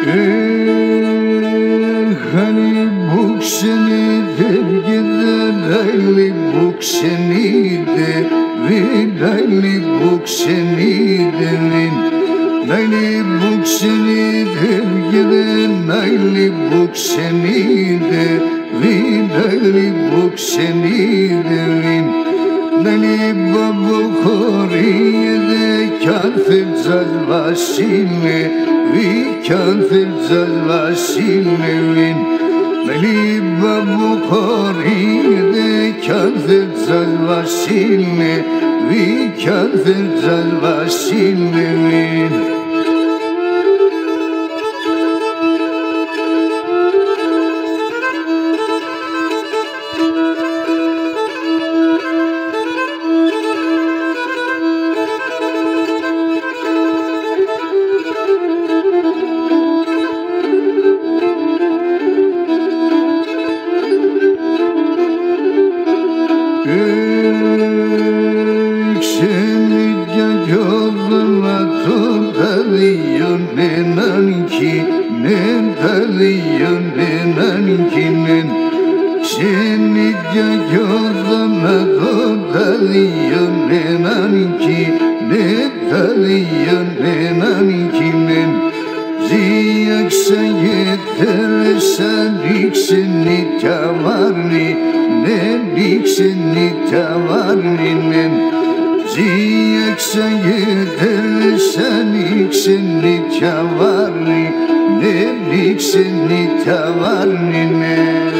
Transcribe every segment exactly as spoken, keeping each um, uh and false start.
Эх, Али, бу кишини дергеден, Али, бу кишини де, вин, Али, бу кишини де, вин. Али, бу кишини дергеден, Али, бу кишини де, вин, Али, бу кишини де, вин. Али, бу бухариде кафир заз башыны, ви кафир заз башыны, вин. Али, бу бухариде кафир заз башыны, ви кафир заз башыны, вин. Эй, сени де гёзюме туталыйым мен анки, мен талыйым мен анки мен. Сени де гёзюме туталыйым мен анки, мен талыйым мен анки мен. Зиякса етерсен икисини таварны, мен икисини таварны мен. Зиякса етерсен икисини таварны, мен икисини таварны мен.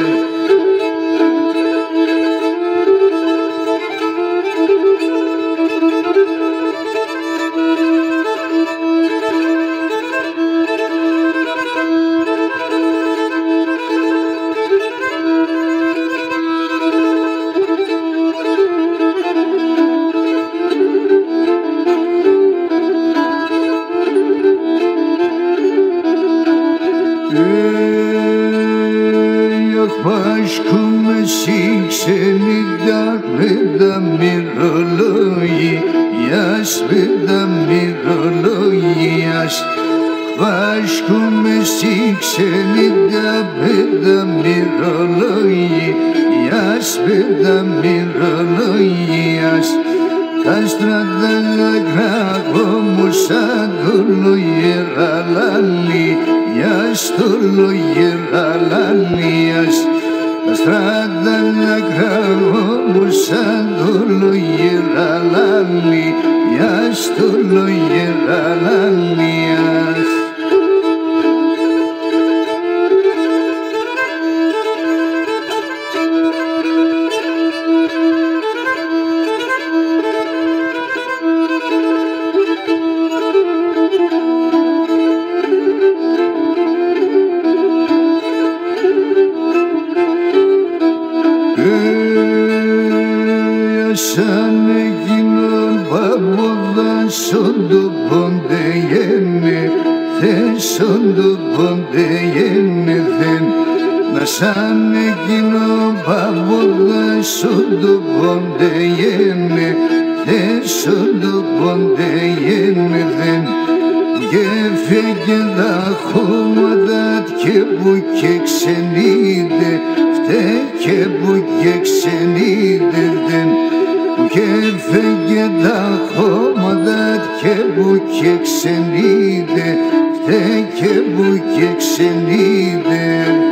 Эй, акъбаш кюмюш, сени де бирден бир уллу яш, бирден бир уллу яш. Акъбаш кюмюш, сени де бирден бир уллу яш, бирден бир уллу яш. Кастрадагъы грагъу муса дулу ер аланли яш, дулу ер аланли яш. Кастрадагъы грагъу муса дулу ер аланли яш, дулу ер аланли яш. Эй, Гьасан, гьакъ бабугъа сюндюрбюн дегенни, сен сюндюрбюн дегенни сен. Гьасан, гьакъ бабугъа сюндюрбюн дегенни, сен сюндюрбюн дегенни сен. Гефеге даху мадат ке бу кек сени де, фте ке бу кек сени де ден. Гефеге даху мадат ке бу кек сени де, фте ке бу кек сени де.